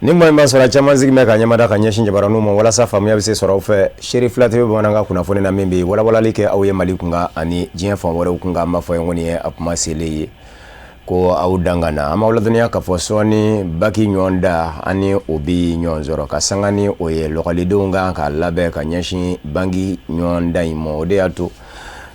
Ni maa in b'a sɔrɔ caman sigi bɛ ka ɲɛmada ka ɲɛsin jabaraninw ma walasa faamuya bɛ se sɔrɔ aw fɛ. Seere fila tɛ bamanankan kunnafoni na min bɛ walawalali kɛ aw ye Mali kunkan ani diɲɛ fan wɛrɛw kunkan. An b'a fɔ ye ko nin ye a kuma selen ye ko aw dangana. An b'aw ladɔnniya k'a fɔ sɔɔni baki ɲɔgɔn da ani o bɛ ɲɔgɔn sɔrɔ ka sanga ni o ye lɔkɔlidenw kan ka labɛn ka ɲɛsin baki ɲɔgɔn da in ma. O de y'a to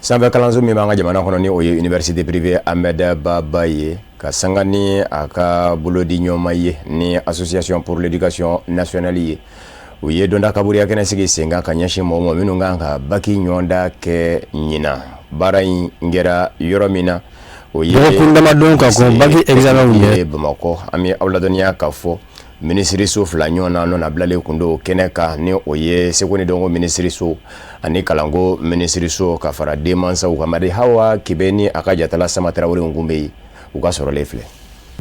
sanfɛ kalanso min b'an ka jamana kɔnɔ, ni o ye Université privée Ahmed Baba ye, ka sanga ni a ka bolodi ɲɔgɔnma ye ni Association pour l'éducation nationale ye, u ye donda kaburiya kɛnɛ sigi sen kan ka ɲɛsin mɔgɔw ma minnu kan ka baki ɲɔgɔn da kɛ ɲinan. Baara in kɛra yɔrɔ min na, o ye dɔgɔkun damadɔ ka kɔn baki examen ɲɛ Bamakɔ. An bɛ aw ladɔnniya k'a fɔ minisiriso fila ɲɔgɔn na nɔ nabilalen kun don kɛnɛ kan, ni o ye seko ni dɔnko minisiriso ani kalanko minisiriso, ka fara denmansaw kan. Madi Hawa Kebe ni a ka jatala Sama Tarawele kun bɛ yen, u ka sɔrɔlen filɛ.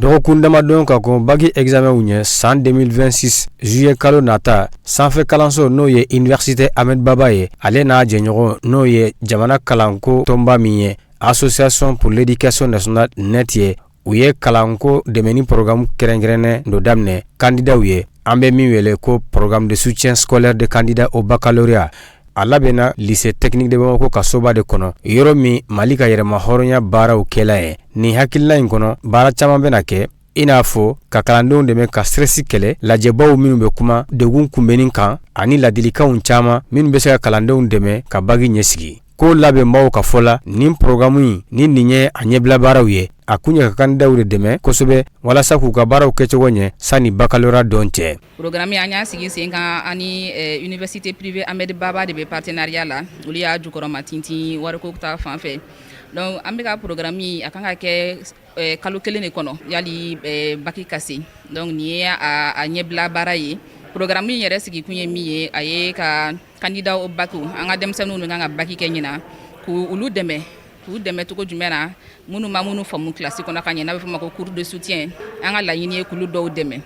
Dɔgɔkun damadɔ ka kɔn baki examen ɲɛ san 2026 juillet kalo nata, sanfɛ kalanso n'o ye Université Ahmed Baba ye, ale n'a jɛɲɔgɔn n'o ye jamana kalanko tɔnba min ye Association pour l'éducation nationale NET ye, u ye kalanko dɛmɛni programme kɛrɛnkɛrɛnnen dɔ daminɛ kandidaw ye, an bɛ min wele ko programme de soutien scolaire de candidats au baccalauréat. A labɛnna Lycée technique de Bamako ka soba de kɔnɔ, yɔrɔ min Mali ka yɛrɛma hɔrɔnya baaraw kɛla ye. Nin hakilina in kɔnɔ, baara caman bɛna kɛ, i n'a fɔ ka kalandenw dɛmɛ ka stress kɛlɛ, lajɛbaw minnu bɛ kuma degun kunbɛnni kan, ani ladilikanw caman minnu bɛ se ka kalandenw dɛmɛ ka baki ɲɛsigi. Ko labɛnbaw ka fɔ la, nin programme in ni nin ye a ɲɛbila baaraw ye. A kun ye ka kandidaw de dɛmɛ kosɛbɛ walasa k'u ka baaraw kɛcogo ɲɛ sanni baccalauréat don cɛ. Programme, an y'a sigi sen kan ani Université privée Ahmed Baba de bɛ partenariat la. Olu y'a jukɔrɔma tintin wariko ta fan fɛ. Donc an bɛ ka programme, a kan ka kɛ kalo 1 de kɔnɔ yali baki ka se. Donc nin ye a ɲɛbila baara ye. Programme in yɛrɛ sigikun ye min ye, a ye ka candidat au bac, an ka denmisɛnninw min kan ka baki kɛ ɲinan, k'u olu dɛmɛ. K'u dɛmɛ cogo jumɛn na? Minnu ma minnu faamu classe kɔnɔ ka ɲɛ, n'a bɛ fɔ o ma ko cours de soutien, an ka laɲini ye k'olu dɔw dɛmɛ.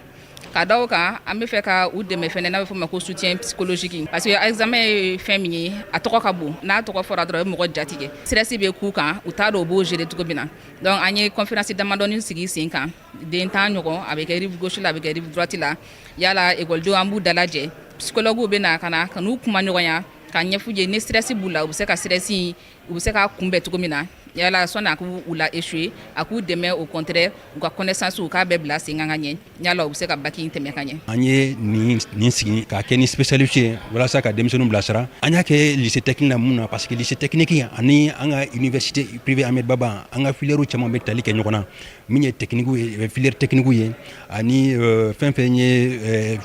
Ka da o kan, an bɛ fɛ ka u dɛmɛ fɛnɛ, n'a bɛ fɔ o ma ko soutien psychologique, parce que examen ye fɛn min ye, a tɔgɔ ka bon. N'a tɔgɔ fɔra dɔrɔn, a bɛ mɔgɔ jatigɛ. Stress bɛ k'u kan, u t'a dɔn u b'o gérer cogo min na. Donc an ye conférence damadɔni sigi sen kan, den 10 ɲɔgɔn. A bɛ kɛ rive gauche la, a bɛ kɛ rive droite la. Yala ekɔlidenw, an b'u dalajɛ, psychologue bɛ na ka na ka n'u kuma ɲɔgɔnya ka ɲɛf'u ye ni stress b'u la, u bɛ se ka stress in, u bɛ se k'a kunbɛn cogo min na, yala sɔnni a k'u la échouer, a k'u dɛmɛ au contraire u ka connaissance, u k'a bɛɛ bila sen kan ka ɲɛ, yala u bɛ se ka bac in tɛmɛ ka ɲɛ. An ye nin sigi k'a kɛ ni spécialiste ye walasa ka denmisɛnninw bilasira. An y'a kɛ lycée technique na. Mun na? Parce que lycée technique ani an ka Université privée Ahmed Baba, an ka filière caman bɛ tali kɛ ɲɔgɔn na. Min ye technique ye, filière technique ye, ani fɛn fɛn ye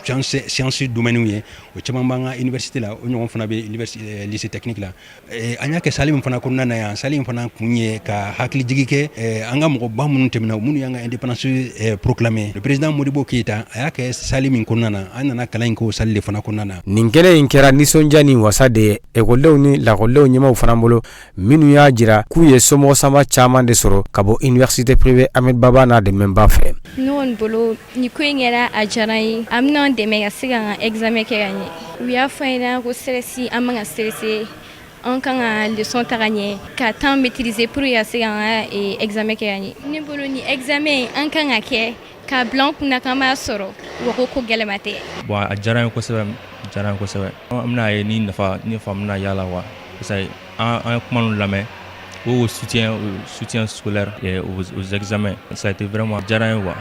science domaine ye, o caman b'an ka université la, o ɲɔgɔn fana bɛ université lycée technique la. An y'a kɛ salle min fana kɔnɔna na yan, salle in fana kun ye ka hakilijigi kɛ an ka mɔgɔba minnu tɛmɛna, minnu y'an ka indépendance proclamé, le président Modibo Keyita. A y'a kɛ salle min kɔnɔna na, an nana kalan in k'o salle de fana kɔnɔna na. Nin kɛnɛ in kɛra nisɔndiya ni wasa de ye ekɔlidenw ni lakɔlidenw ɲɛmaw fana bolo, minnu y'a jira k'u ye somɔgɔ sama caman de sɔrɔ ka bɔ Université privée Ahmed Baba n'a dɛmɛba fɛ. Ne kɔni bolo, ni ko in kɛra, a diyara n ye. A bɛna n dɛmɛ ka se ka n ka examen kɛ ka ɲɛ. U y'a fɔ an ɲɛna ko stress, an man ka stresser, an kan ka leçon ta ka ɲɛ, ka temps maîtriser pour que ka se ka n ka examen kɛ ka ɲɛ. Ne bolo, ni examen an kan ka kɛ k'a bila an kunna k'an b'a sɔrɔ wa, ko gɛlɛma tɛ. Bon, a diyara n ye kosɛbɛ, a diyara n ye kosɛbɛ. An bɛna ye ni nafa bɛna y'a la quoi, parce que an ye kuma ninnu lamɛn o soutien scolaire et aux examens, ça a été vraiment diyara n ye quoi.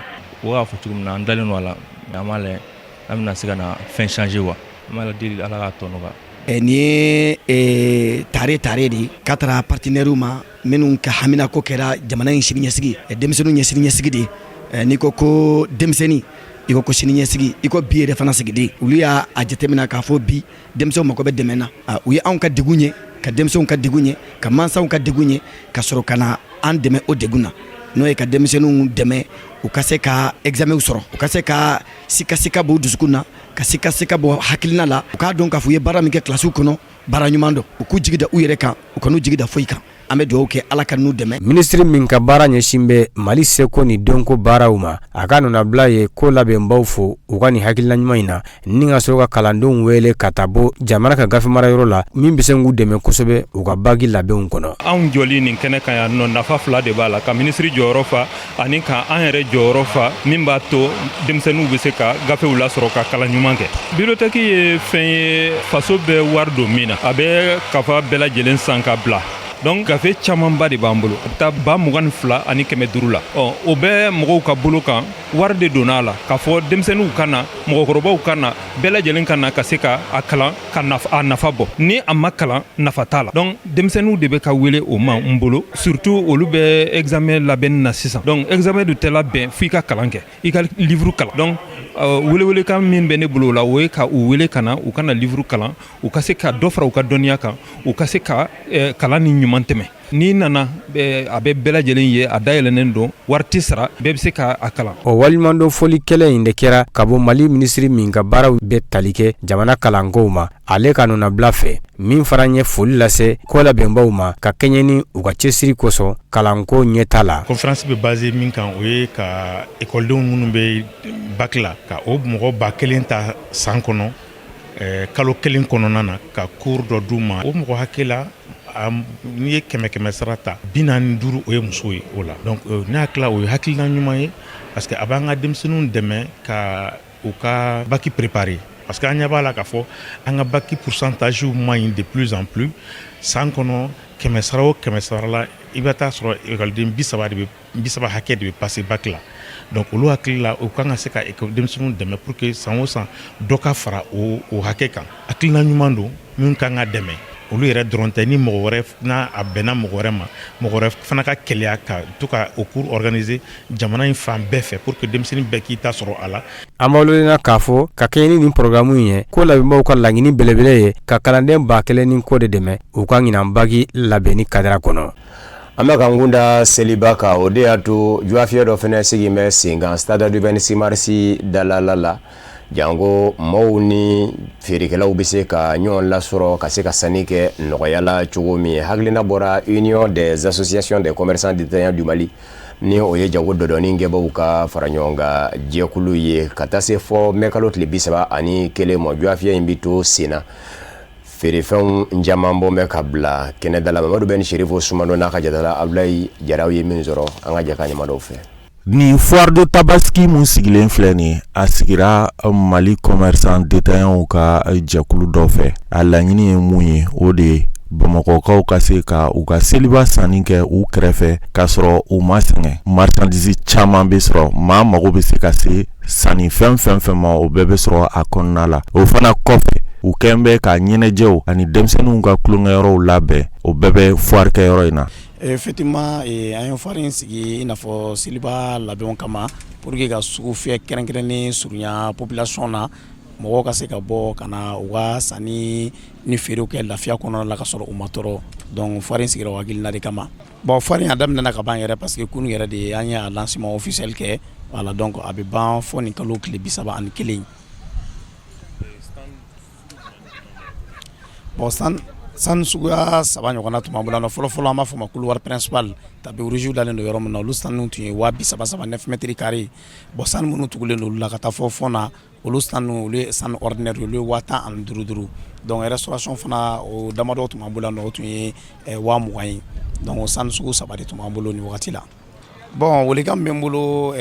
O y'a fɔ cogo min na, an dalen don a la, mais an b'a lajɛ an bɛna se ka na fɛn changer quoi. An b'a deli Ala k'a tɔ nɔgɔya. Nin ye tare tare de k'a taara partenaires ma minnu ka haminako kɛra jamana in siniɲɛsigi, denmisɛnninw ɲɛ siniɲɛsigi de. N'i ko ko denmisɛnnin, i ko ko siniɲɛsigi, i ko bi yɛrɛ fana sigiden. Olu y'a jateminɛ k'a fɔ bi denmisɛnw mako bɛ dɛmɛ na. U ye anw ka degun ye, ka denmisɛnw ka degun ye, ka mansaw ka degun ye, ka sɔrɔ ka na an dɛmɛ o degun na, n'o ye ka denmisɛnninw dɛmɛ u ka se ka examen sɔrɔ, u ka se ka sikasika bɔ u dusukun na, ka sikasika bɔ hakilina la, u k'a dɔn k'a fɔ u ye baara min kɛ kilasiw kɔnɔ, baara ɲuman don, u k'u jigi da u yɛrɛ kan, u kan'u jigi da foyi kan. An bɛ dugawu kɛ, Ala ka n'u dɛmɛ. Minisiri min ka baara ɲɛsin bɛ Mali seko ni dɔnko baaraw ma, a ka nɔnabila ye ko labɛnbaw fo u ka nin hakilina ɲuman in na, ni ka sɔrɔ ka kalandenw wele ka taa bɔ jamana ka gafe marayɔrɔ la, min bɛ se k'u dɛmɛ kosɛbɛ u ka baki labɛnw kɔnɔ. Anw jɔli nin kɛnɛ kan yan nɔ, nafa fila de b'a la: ka minisiri jɔyɔrɔ fa ani ka an yɛrɛ jɔyɔrɔ fa, min b'a to denmisɛnninw bɛ se ka gafew lasɔrɔ ka kalan ɲuman kɛ. Bibliothèque ye fɛn ye faso bɛ wari don min na, a bɛ kafa bɛɛ lajɛlen san ka bila. Donc gafe camanba de b'an bolo, a bɛ taa 22,500 la. Ɔ, o bɛ mɔgɔw ka bolo kan, wari de donna a la k'a fɔ denmisɛnninw ka na, mɔgɔkɔrɔbaw ka na, bɛɛ lajɛlen ka na ka se ka a kalan ka a nafa bɔ. Ni a ma kalan, nafa t'a la. Donc denmisɛnninw de bɛ ka wele o ma n bolo, surtout olu bɛ examen labɛnni na sisan. Donc examen dun tɛ labɛn f'i ka kalan kɛ, i ka livre kalan. Donc welewelekan min bɛ ne bolo o la, o ye ka u wele ka na, u ka na livre kalan, u ka se ka dɔ fara u ka dɔnniya kan, u ka se ka kalan ni ɲuman tɛmɛ. N'i nana, a bɛ bɛɛ lajɛlen ye, a dayɛlɛnnen don, wari tɛ sara, bɛɛ bɛ se ka a kalan. O waleɲumandɔn foli kɛlɛ in de kɛra ka bɔ Mali minisiri min ka baaraw bɛ tali kɛ jamana kalankow ma, ale ka nɔnabila fɛ, min fana ye foli lase ko labɛnbaw ma ka kɛɲɛ ni u ka cɛsiri kosɔn kalanko ɲɛta la. Conférence bɛ basé min kan, o ye ka ekɔlidenw minnu bɛ bac la, ka o mɔgɔ 1000 ta san kɔnɔ, kalo kelen kɔnɔna na, ka cours dɔ d'u ma. O mɔgɔ hakɛ la, n'i ye kɛmɛ kɛmɛ sara ta, 45, o ye muso ye o la. Donc ne hakili la, o ye hakilina ɲuman ye, parce que a b'an ka denmisɛnninw dɛmɛ ka u ka bac préparer, parce que an ɲɛ b'a la k'a fɔ an ka bac pourcentage man ɲi de plus en plus. San kɔnɔ, kɛmɛ sara o kɛmɛ sara la, i bɛ taa sɔrɔ ekɔliden 30 de bɛ, 30 hakɛ de bɛ passer bac la. Donc olu hakili la, u kan ka se ka denmisɛnninw dɛmɛ pour que san o san dɔ ka fara o hakɛ kan. Hakilina ɲuman don min kan ka dɛmɛ. Olu yɛrɛ dɔrɔn tɛ, ni mɔgɔ wɛrɛ n'a a bɛnna mɔgɔ wɛrɛ ma, mɔgɔ wɛrɛ fana ka kɛlɛya ka to ka o cours organiser jamana in fan bɛɛ fɛ, pour que denmisɛnnin bɛɛ k'i ta sɔrɔ a la. An b'aw k'a fɔ ka kɛɲɛ ni nin programme in ye, ko labɛnbaw ka laɲini belebele ye ka kalanden 1000 ni kɔ de dɛmɛ u ka ɲinan baki labɛnni kadira kɔnɔ. An bɛ k'an kun da seliba kan, o de y'a to jɔfiyɛ dɔ fana sigi bɛ sen kan stade du 26 mars dalala la, janko maaw ni feerekɛlaw bɛ se ka ɲɔgɔn lasɔrɔ ka se ka sanni kɛ nɔgɔya la cogo min. Hakilina bɔra Union des associations des commerçants détaillants du Mali, ni o ye jago dɔdɔni kɛbaw ka fara ɲɔgɔn kan jɛkulu ye, ka taa se fɔ mɛ kalo tile 31 ma. Jɔfiyɛ in bɛ to sen na, feerefɛnw caman bɔ bɛ ka bila kɛnɛda la. Mamadu bɛ ni Serifo Sumano n'a ka jatala Abulayi Jaraw ye min sɔrɔ, an ka jɛ ka ɲamadɔw fɛ. Nin foire de Tabaski mun sigilen filɛ nin, a sigira Mali commerçant détaillants ka jɛkulu dɔ fɛ. A laɲini ye mun ye? O de ye Bamakɔkaw ka se ka u ka seliba sanni kɛ u kɛrɛfɛ k'a sɔrɔ u ma sɛgɛn. Marchandise caman bɛ sɔrɔ, maa mago bɛ se ka se sanni fɛn fɛn fɛn ma, o bɛɛ bɛ sɔrɔ a kɔnɔna la. O fana kɔfɛ, u kɛn bɛ ka ɲɛnajɛw ani denmisɛnninw ka tulonkɛyɔrɔw labɛn, o bɛɛ bɛ foire kɛyɔrɔ in na. Effectivement, an ye foire in sigi i n'a fɔ seliba labɛnw kama, pour que ka sugu fiyɛ kɛrɛnkɛrɛnnen surunya population na, mɔgɔw ka se ka bɔ ka na u ka sanni ni feerew kɛ lafiya kɔnɔna la ka sɔrɔ u ma tɔɔrɔ. Donc foire in sigira o hakilina de kama. Bon, foire in a daminɛna ka ban yɛrɛ, parce que kunun yɛrɛ de ye an ye a lancement officiel kɛ. Voilà, donc a bɛ ban fɔ nin kalo tile 31. Bon, stand suguya saba ɲɔgɔnna tun b'an bolo yan. Fɔlɔ fɔlɔ, an b'a fɔ o ma couloir principal, tapis rouge dalen don yɔrɔ min na, olu stand tun ye 30 000 saba, 9 mètres carrés. Bon, stand minnu tugulen don olu la ka taa fɔ fond na, olu stand, olu ye stand ordinaire, olu ye 15 000 duuru. Donc restauration fana, o damadɔ tun b'an bolo yan nɔ, o tun ye 20 000 ye. Donc o stand sugu saba de tun b'an bolo nin wagati la. Bon, welekan min bɛ n bolo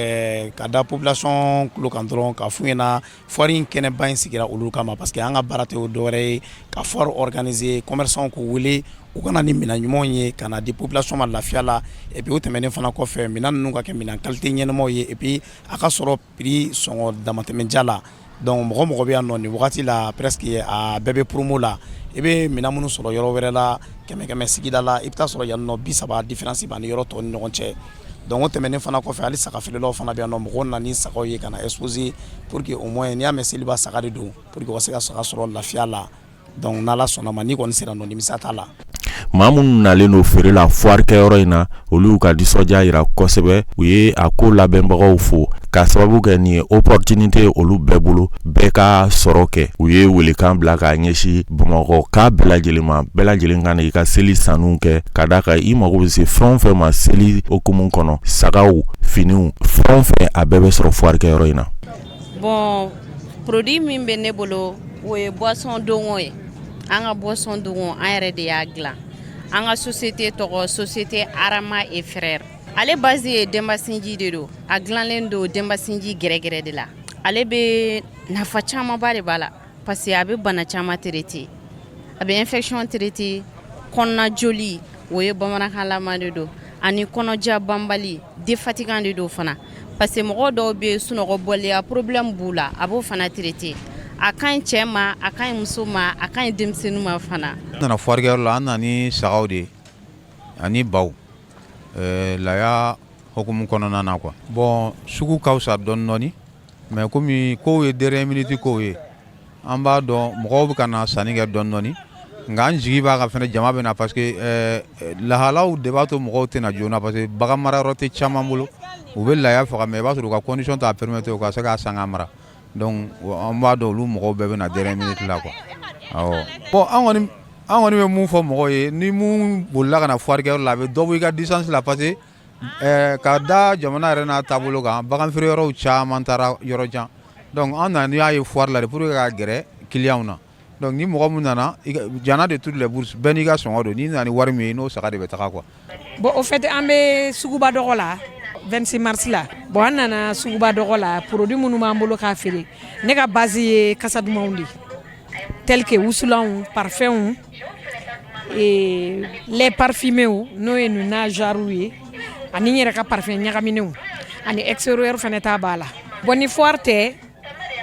ka da population tulo kan dɔrɔn, k'a f'u ɲɛna, foire in kɛnɛba in sigira olu kama, parce que an ka baara tɛ o dɔwɛrɛ ye ka foire organiser, commerçant k'u wele u ka na ni minɛn ɲumanw ye ka na di population ma lafiya la. Et puis o tɛmɛnen fana kɔfɛ, minɛn ninnu ka kɛ minɛn qualité ɲɛnamaw ye, et puis a ka sɔrɔ prix sɔngɔ damatɛmɛja la. Donc mɔgɔ mɔgɔ bɛ yan nɔ nin wagati la, presque a bɛɛ bɛ promo la. I bɛ minɛn minnu sɔrɔ yɔrɔ wɛrɛ la kɛmɛ kɛmɛ sigida la, i bɛ taa sɔrɔ yan nɔ 30 différence b'a ni yɔrɔ tɔw ni ɲɔgɔn cɛ. Donc o tɛmɛnen fana kɔfɛ, hali saga feerelaw fana bɛ yan nɔ. Mɔgɔw nana ni sagaw ye ka na exposer pour que au moins, n'i y'a mɛn seliba, saga de don, pour que u ka se ka saga sɔrɔ lafiya la. Donc n'Ala sɔnna ma, n'i kɔni sera nɔ, nimisa t'a la. Maa minnu nalen don feere la foire kɛyɔrɔ in na, olu y'u ka nisɔndiya yira kosɛbɛ. U ye a ko labɛnbagaw fo. K'a sababu kɛ nin ye opportunité ye olu bɛɛ bolo, bɛɛ ka sɔrɔ kɛ. U ye welekan bila k'a ɲɛsin Bamakɔka bɛɛ lajɛlen ma, bɛɛ lajɛlen ka na i ka seli sanuw kɛ, ka d'a kan i mago bɛ se fɛn o fɛn ma seli hukumu kɔnɔ, sagaw, finiw, fɛn o fɛn, a bɛɛ bɛ sɔrɔ foire kɛyɔrɔ in na. Bon, produit min bɛ ne bolo, o ye boisson dongo ye. An ka boisson dongo, an yɛrɛ de y'a dilan. An ka société tɔgɔ société Arama et Frères. Ale base ye denbasinji de don. A dilanlen don denbasinji gɛrɛgɛrɛ de la. Ale bɛ nafa camanba de b'a la, parce que a bɛ bana caman traiter, a bɛ infection traiter, kɔnɔna joli, o ye bamanankanlama de don, ani kɔnɔja banbali, défatigant de don fana, parce que mɔgɔ dɔw bɛ sunɔgɔbɔliya problème b'u la, a b'o fana traiter. A ka ɲi cɛ ma, a ka ɲi muso ma, a ka ɲi denmisɛnnin ma fana. An nana foire kɛyɔrɔ la, an nana ni sagaw de ye ani baw, laya hukumu kɔnɔna na quoi. Bon, sugu ka fisa dɔɔni dɔɔni, mais komi kow ye dernière minute kow ye, an b'a dɔn mɔgɔw bɛ ka na sanni kɛ dɔɔni dɔɔni, nka an jigi b'a kan fɛnɛ jama bɛ na, parce que lahalaw de b'a to mɔgɔw tɛ na joona, parce que bagan mara yɔrɔ tɛ caman bolo. U bɛ laya faga, mais i b'a sɔrɔ u ka condition t'a permettre u ka se k'a san k'a mara. Donc an b'a dɔn olu mɔgɔw bɛɛ bɛ na dernière minute la quoi. Awɔ, bon, an kɔni bɛ mun fɔ mɔgɔw ye? Ni mun bolila ka na foire kɛyɔrɔ la, a bɛ dɔ bɔ i ka distance la, parce que ka da jamana yɛrɛ n'a taabolo kan, bagan feere yɔrɔw caman taara yɔrɔ jan. Donc an nana y'a ye foire la de pour que ka gɛrɛ clients na. Donc ni mɔgɔ min nana, jana de toutes les bourses, bɛɛ n'i ka sɔngɔ don. N'i nana ni wari min ye, n'o saga de bɛ taga quoi. Bon, au fait, an bɛ suguba dɔgɔ la 26 mars la. Bon, an nana suguba dɔgɔ la, produit minnu b'an bolo k'a feere, ne ka base ye kasa dumanw de, tel que wusulanw, parfums et les parfumés, n'o ye ninnu n'a genre ye, ani n yɛrɛ ka parfum ɲagaminenw, ani extérieur fɛnɛ ta b'a la. Bon, ni foire tɛ,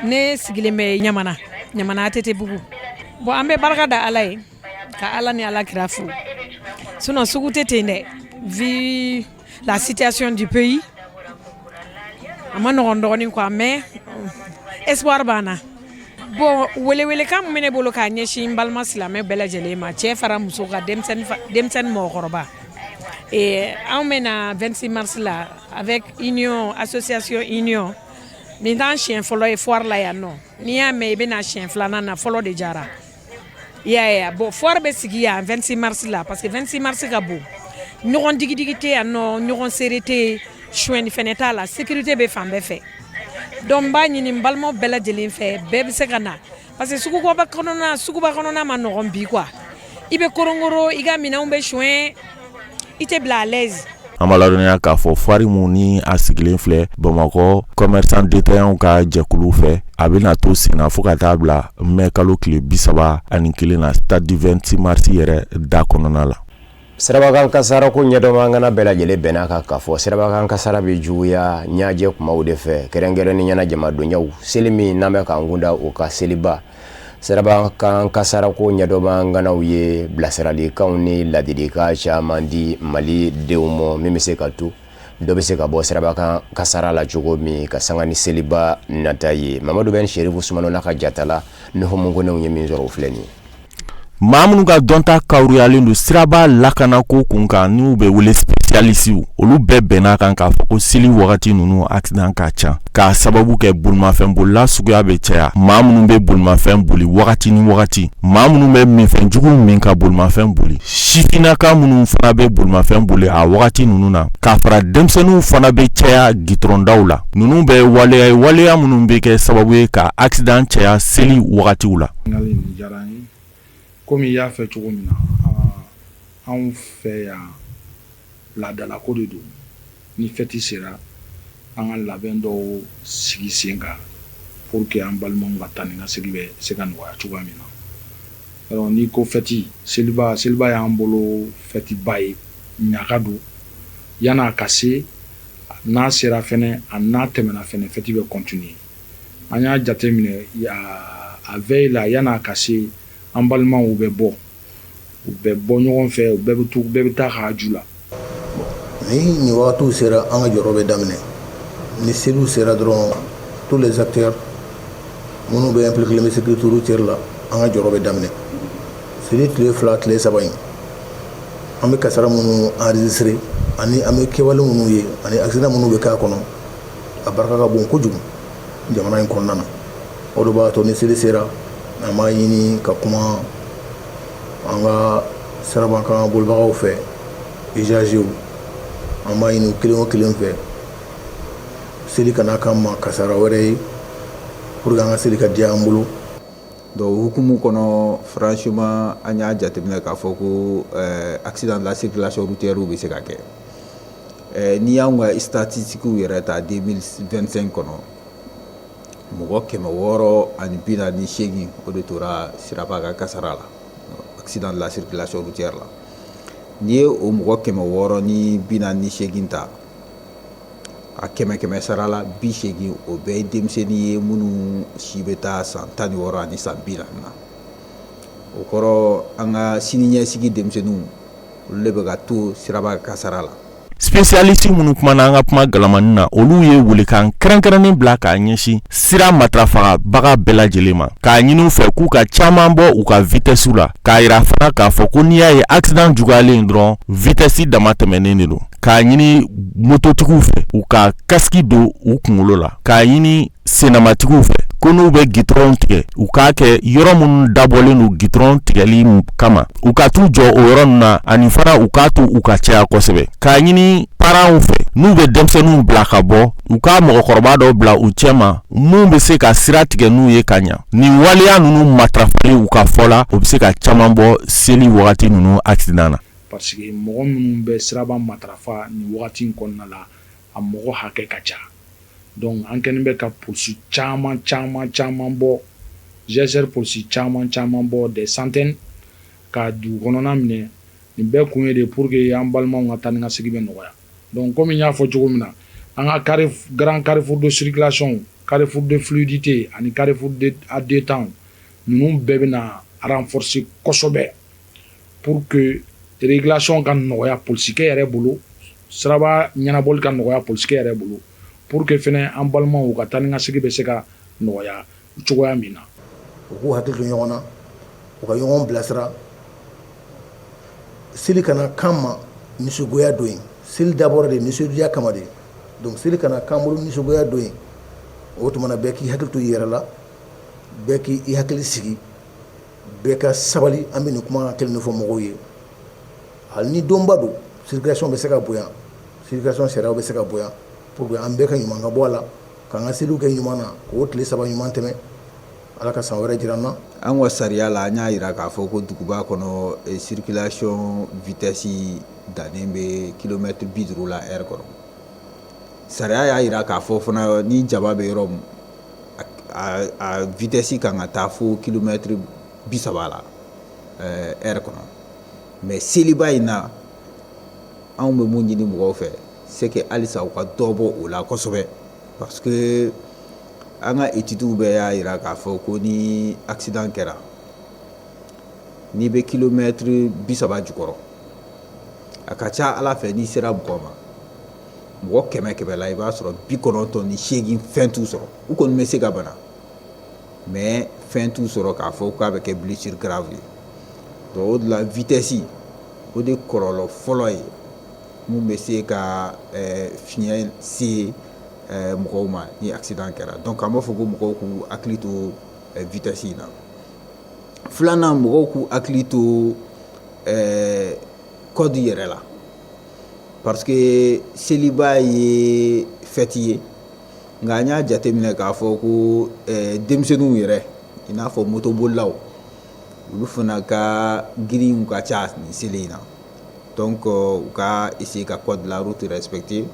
ne sigilen bɛ Ɲamana, Ɲamana ATT bugu. Bon, an bɛ barika da Ala ye, ka Ala ni Ala kira fo. Sinon sugu tɛ ten dɛ, vu la situation du pays, a ma nɔgɔn dɔɔnin quoi, mais espoir b'an na. Bon, welewelekan min bɛ ne bolo k'a ɲɛsin n balima silamɛ bɛɛ lajɛlen ma, cɛ fara muso kan, denmisɛnnin, mɔgɔkɔrɔba, anw bɛ na 26 mars la avec union, association union. Nin t'an siɲɛ fɔlɔ ye foire la yan nɔ. N'i y'a mɛn i bɛ na siɲɛ filanan na, fɔlɔ de jara, i y'a ye. Bon, foire bɛ sigi yan 26 mars la parce que 26 mars ka bon, ɲɔgɔn digidigi tɛ yan nɔ, ɲɔgɔn seere tɛ yen, sonyɛni fɛnɛ t'a la, sécurité bɛ fan bɛɛ fɛ. Donc n b'a ɲini n balimaw bɛɛ lajɛlen fɛ, bɛɛ bɛ se ka na, parce que suguba kɔnɔna ma nɔgɔn bi quoi. I bɛ koronkoro, i ka minɛnw bɛ suɲɛ, i tɛ bila à l'aise. An b'a ladɔnniya k'a fɔ foire mun ni a sigilen filɛ Bamakɔ commerçant détaillant ka jɛkulu fɛ, a bɛna to senna fo ka taa bila mɛ kalo tile 31 na, stade du 26 mars yɛrɛ da kɔnɔna la. Sirabakan kasara ko ɲɛdɔnbagana bɛɛ lajɛlen bɛnna kan k'a fɔ sirabakan kasara bɛ juguya ɲajɛ kumaw de fɛ, kɛrɛnkɛrɛn ni ɲɛna jamadonyaw. Seli min n'an bɛ k'an kunda o ka seliba, sirabakan kasara ko ɲɛdɔnbaganaw ye bilasiralikanw ni ladilikan caman di Mali denw ma, min bɛ se ka to dɔ bɛ se ka bɔ sirabakan kasara la cogo min, ka sanga ni seliba nata ye. Mamadu bɛ Serifu Sumano n'a ka jatala Nuhu Konew ye min sɔrɔ, o filɛ nin ye. Maa minnu ka dɔnta kawuruyalen don siraba lakanako kun kan, n'u bɛ wele spécialistes, olu bɛɛ bɛnna kan k'a fɔ ko seli wagati ninnu, accident ka ca, k'a sababu kɛ bolimafɛn bolila suguya bɛ caya, maa minnu bɛ bolimafɛn boli wagati ni wagati, maa minnu bɛ minfɛnjugu min ka bolimafɛn boli, sifinnaka minnu fana bɛ bolimafɛn boli a wagati ninnu na, k'a fara denmisɛnninw fana bɛ caya gitɔrɔndaw la. Ninnu bɛ waleya ye, waleya minnu bɛ kɛ sababu ye ka accident caya seli wagatiw la. Komi i y'a fɛ cogo min na, anw fɛ yan, laadalako de don. Ni fɛti sera, an ka labɛn dɔw sigi sen kan pour que an balimaw ka taa ni ka segin bɛ se ka nɔgɔya cogoya min na. N'i ko fɛti, seliba, seliba y'an bolo fɛtiba ye, ɲaga don. Yan'a ka se, n'a sera fɛnɛ, a n'a tɛmɛna fɛnɛ, fɛti bɛ continuer. An y'a jate minɛ, a veille la, yan'a ka se, an balimaw bɛ bɔ, u bɛ bɔ ɲɔgɔn fɛ, u bɛɛ bɛ to, bɛɛ bɛ taa haju la. Ni nin wagatiw sera, an ka jɔyɔrɔ bɛ daminɛ. Ni seliw sera dɔrɔn, tous les acteurs minnu bɛ impliqué bɛ sécurité routière la, an ka jɔyɔrɔ bɛ daminɛ. Seli tile 2, tile 3 in, an bɛ kasara minnu enregistré ani an bɛ kɛwale minnu ye ani accident minnu bɛ k'a kɔnɔ. a barika ka bon kojugu jamana in kɔnɔna na. O de b'a to ni seli sera, an b'a ɲini ka kuma an ka sirabakan bolibagaw fɛ, usagers, an b'a ɲini kelen o kelen fɛ, seli kana k'an ma kasara wɛrɛ ye, pour que an ka seli ka diya an bolo. Donc hukumu kɔnɔ, franchement, an y'a jateminɛ k'a fɔ ko accident de la circulation routière bɛ se ka kɛ. N'i y'anw ka statistiques yɛrɛ ta 2025 kɔnɔ, mɔgɔ 648, o de tora siraba ka kasara la, accident de la circulation routière la. N'i ye o mɔgɔ 648 ta, a kɛmɛ kɛmɛ sara la, 80, o bɛɛ ye denmisɛnnin ye minnu si bɛ taa san 16 ani san 40 na. O kɔrɔ, an ka sini ɲɛsigi denmisɛnninw, olu de bɛ ka to siraba kasara la. Spécialiste minnu kumana an ka kuma galamani na, olu ye welekan kɛrɛnkɛrɛnnen bila k'a ɲɛsin sira matarafagabaga bɛɛ lajɛlen ma, k'a ɲini u fɛ k'u ka caman bɔ u ka vitesse la, k'a yira fana k'a fɔ ko n'i y'a ye accident juguyalen dɔrɔn, vitesse dama tɛmɛnen de don, k'a ɲini mototigiw fɛ u ka casque don u kunkolo la, k'a ɲini sennamatigiw fɛ ko n'u bɛ gitɔrɔn tigɛ, u k'a kɛ yɔrɔ minnu dabɔlen don gitɔrɔn tigɛli kama, u ka t'u jɔ o yɔrɔ ninnu na, ani fana u k'a to u ka caya kosɛbɛ, k'a ɲini parents fɛ n'u bɛ denmisɛnninw bila ka bɔ, u ka mɔgɔkɔrɔba dɔw bila u cɛma mun bɛ se ka sira tigɛ n'u ye ka ɲa. Nin waleya ninnu matarafali, u ka fɔ la, o bɛ se ka caman bɔ seli wagati ninnu accident na. Parce que mɔgɔ minnu bɛ siraba matarafa nin wagati in kɔnɔna la, a mɔgɔ hakɛ ka ca. Donc an kɛlen bɛ ka polisi caman caman caman bɔ, GSR polisi caman caman bɔ, des centaines, ka dugu kɔnɔna minɛ. Nin bɛɛ kun ye de pour que an balimaw ka taa ni ka segin bɛ nɔgɔya. Donc komi n y'a fɔ cogo min na, an ka grand carrefour de circulation, carrefour de fluidité ani carrefour de à deux temps ninnu bɛɛ bɛna renforcer kosɛbɛ pour que régulation ka nɔgɔya polisikɛ yɛrɛ bolo, siraba ɲɛnabɔli ka nɔgɔya polisikɛ yɛrɛ bolo, pour que fɛnɛ an balimaw ka taa ni ka segin bɛ se ka nɔgɔya cogoya min na. U k'u hakili to ɲɔgɔn na, u ka ɲɔgɔn bilasira. Seli kana k'an ma nisɔngoya don ye. Seli dabɔra de nisɔndiya kama de. Donc seli kana k'an bolo nisɔngoya don ye. O tuma na, bɛɛ k'i hakili to i yɛrɛ la, bɛɛ k'i hakili sigi, bɛɛ ka sabali. An bɛ nin kuma kelen de fɔ mɔgɔw ye: hali ni donba don, circulation bɛ se ka bonya, circulation sariyaw bɛ se ka bonya, pour que an bɛɛ ka ɲuman ka bɔ a la, k'an ka seliw kɛ ɲuman na, k'o tile 3 ɲuman tɛmɛ. Ala ka san wɛrɛ jira an na. An ka sariya la, an y'a jira k'a fɔ ko duguba kɔnɔ, circulation vitesse dannen bɛ kilomètre 50 la heure kɔnɔ. Sariya y'a jira k'a fɔ fana, ni jama bɛ yɔrɔ min, a vitesse kan ka taa fo kilomètre 30 la heure kɔnɔ. Mais seliba in na, anw bɛ mun ɲini mɔgɔw fɛ, c'est que halisa u ka dɔ bɔ o la kosɛbɛ, parce que an ka études bɛɛ y'a jira k'a fɔ ko ni accident kɛra, n'i bɛ kilomètre 30 jukɔrɔ, a ka ca Ala fɛ, n'i sera mɔgɔ ma, mɔgɔ kɛmɛ kɛmɛ la, i b'a sɔrɔ 98 fɛn t'u sɔrɔ. U kɔni bɛ se ka bana, mais fɛn t'u sɔrɔ k'a fɔ k'a bɛ kɛ blessure grave ye. Donc o de la, vitesse, o de kɔlɔlɔ fɔlɔ ye mun bɛ se ka fiɲɛ se mɔgɔw ma ni accident kɛra. Donc an b'a fɔ ko mɔgɔw k'u hakili to vitesse in na. Filanan, mɔgɔw k'u hakili to code yɛrɛ la, parce que seliba ye fête ye, nka an y'a jateminɛ k'a fɔ ko denmisɛnninw yɛrɛ, i n'a fɔ motobolilaw, olu fana ka girinw ka ca nin seli in na. Donc u ka essayer ka code de la route respecter.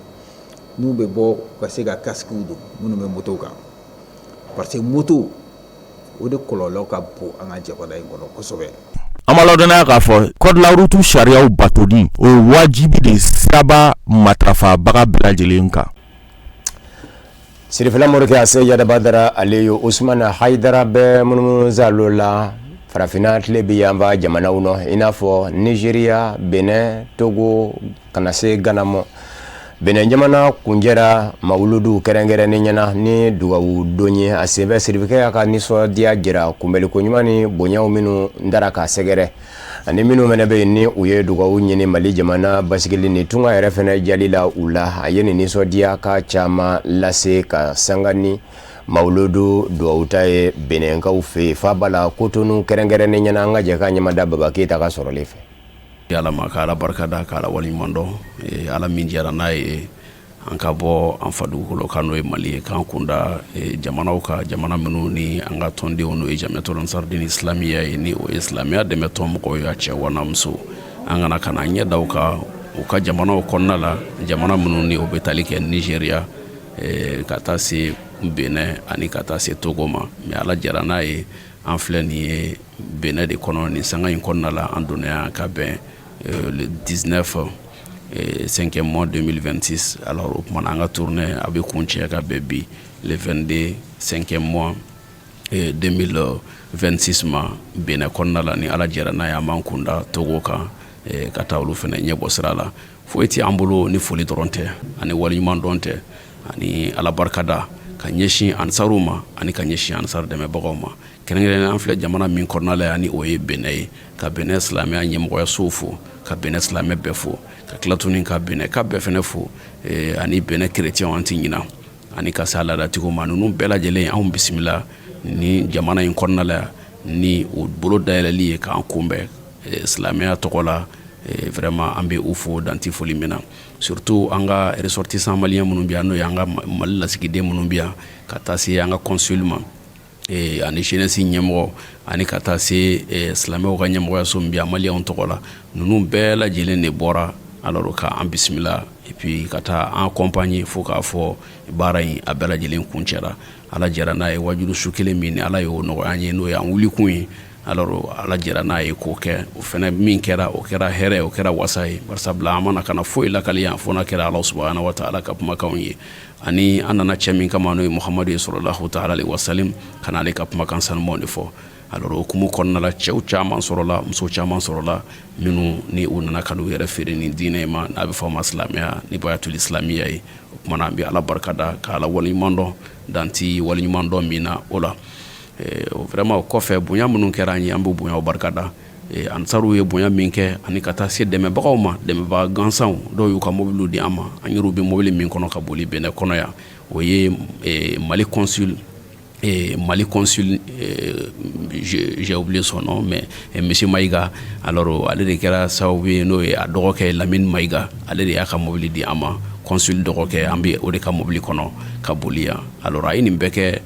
N'u bɛ bɔ, u ka se ka casque don, minnu bɛ moto kan, parce que moto, o de kɔlɔlɔ ka bon an ka jamana in kɔnɔ kosɛbɛ. An b'a ladɔnniya k'a fɔ code de la route sariyaw batoli, o ye wajibi de siraba matarafabaga bɛɛ lajɛlen kan. Sirifila Morikɛ a se yadaba dara, ale ye Usumana Hayidara bɛ munumunu zalo la farafinna tile bi yanfa jamanaw nɔ, i n'a fɔ Nizeriya, Benin, Togo, ka na se Gana mɔ. Benin jamana kunjɛra mawuludu kɛrɛnkɛrɛnnen ɲɛna ni dugawu don ye. A senfɛ, sirifikɛ y'a ka nisɔndiya jira kunbɛliko ɲuman ni bonyaw minnu dara k'a sɛgɛrɛ. Ani minnu fana bɛ yen ni u ye dugawu ɲini Mali jamana basigili ni tunga yɛrɛ fana jali la u la, a ye nin nisɔndiya ka caman lase ka sanga ni mawuludu dugawuta ye Benɛnkaw fɛ yen faaba la Kotonu kɛrɛnkɛrɛnnen ɲɛna. An ka jɛ ka ɲɛmada Baba Keyita ka sɔrɔlen fɛ. Ala ma ka Ala barika da, ka Ala waleɲuman dɔn, Ala min jɛra n'a ye an ka bɔ an fa dugukolo kan, n'o ye Mali ye, k'an kunda jamanaw kan, jamana minnu ni an ka tɔndenw, n'o ye Jamiyatul Ansar Dine Islamiya ye, ni o ye silamɛya dɛmɛ tɔn mɔgɔw ye, a cɛ wa n'a muso. An kana ka na ɲɛ da u kan u ka jamanaw kɔnɔna la, jamana minnu ni o bɛ tali kɛ Nizeriya, ka taa se Benɛ ani ka taa se Togo ma. Mais Ala jɛra n'a ye, an filɛ nin ye Benɛ de kɔnɔ nin sanga in kɔnɔna la. An donna yan ka bɛn le 19 5e mois 2026. Alors, o tuma na, an ka tournée a bɛ kuncɛ ka bɛn bi le 22 5e mois 2026 ma Benɛ kɔnɔna la. Ni Ala jɛra n'a ye, an b'an kunda Togo kan ka taa olu fana ɲɛbɔ sira la. Foyi tɛ an bolo ni foli dɔrɔn tɛ ani waleɲuman dɔn tɛ ani Ala barikada ka ɲɛsin ansaruw ma ani ka ɲɛsin ansar dɛmɛbagaw ma. Kɛrɛnkɛrɛnnen, an filɛ jamana min kɔnɔna la yan, ni o ye Benɛ ye, ka Benɛ silamɛya ɲɛmɔgɔyasow fo, ka Benɛ silamɛ bɛɛ fo, ka tila tuguni ka Benɛ ka bɛɛ fɛnɛ fo, ani Benɛ kerecɛnw, an ti ɲina, ani ka se a laadatigiw ma. Ninnu bɛɛ lajɛlen, anw bisimila ni jamana in kɔnɔna la yan ni u bolo dayɛlɛli ye k'an kunbɛn silamɛya tɔgɔ la. Vraiment, an bɛ u fo danti foli min na, surtout an ka ressortissant malien minnu bɛ yan, n'o ye an ka Mali lasigiden minnu bɛ yan, ka taa se an ka consul ma ani jeunesse ɲɛmɔgɔ, ani ka taa se silamɛw ka ɲɛmɔgɔyaso min bɛ yan maliyɛnw tɔgɔ la. Ninnu bɛɛ lajɛlen de bɔra alors ka an bisimila et puis ka taa an accompagner fo k'a fɔ baara in a bɛɛ lajɛlen kuncɛra. Ala jɛra n'a ye, wajulu su kelen min ni Ala y'o nɔgɔya an ye, n'o ye an wulikun ye, alors Ala jɛra n'a ye k'o kɛ. O fɛnɛ min kɛra, o kɛra hɛrɛ, o kɛra wasa ye, barisabula an mana kana foyi lakali yan fo n'a kɛra Ala subahana wa taala ka kumakanw ye, ani an nana cɛ min kama, n'o ye Muhamadu ye sɔlɔlahu taala alaihi wasalim, ka na ale ka kumakan sanumaw de fɔ. Alors, o hukumu kɔnɔna la, cɛw caman sɔrɔla, muso caman sɔrɔla, minnu ni u nana ka n'u yɛrɛ feere ni diinɛ ma, n'a bɛ fɔ o ma silamɛya ni bayatul islamiya ye. O tuma na, an bɛ Ala barika da, ka Ala waleɲuman dɔn danti waleɲuman dɔn min na o la. Vraiment, o kɔfɛ, bonya minnu kɛra an ye, an b'o bonyaw barika da. Ansaruw ye bonya min kɛ, ani ka taa se dɛmɛbagaw ma, dɛmɛbaga gansanw, dɔw y'u ka mobiliw di an ma, an yɛrɛw bɛ mobili min kɔnɔ ka boli Benɛ kɔnɔ yan, o ye Mali consul, j'ai oublié son nom, mais monsieur Maïga. Alors, ale de kɛra sababu ye, n'o ye a dɔgɔkɛ Lamine Maïga, ale de y'a ka mobili di an ma, consul dɔgɔkɛ. An bɛ o de ka mobili kɔnɔ ka boli yan. Alors, a ye nin bɛɛ kɛ,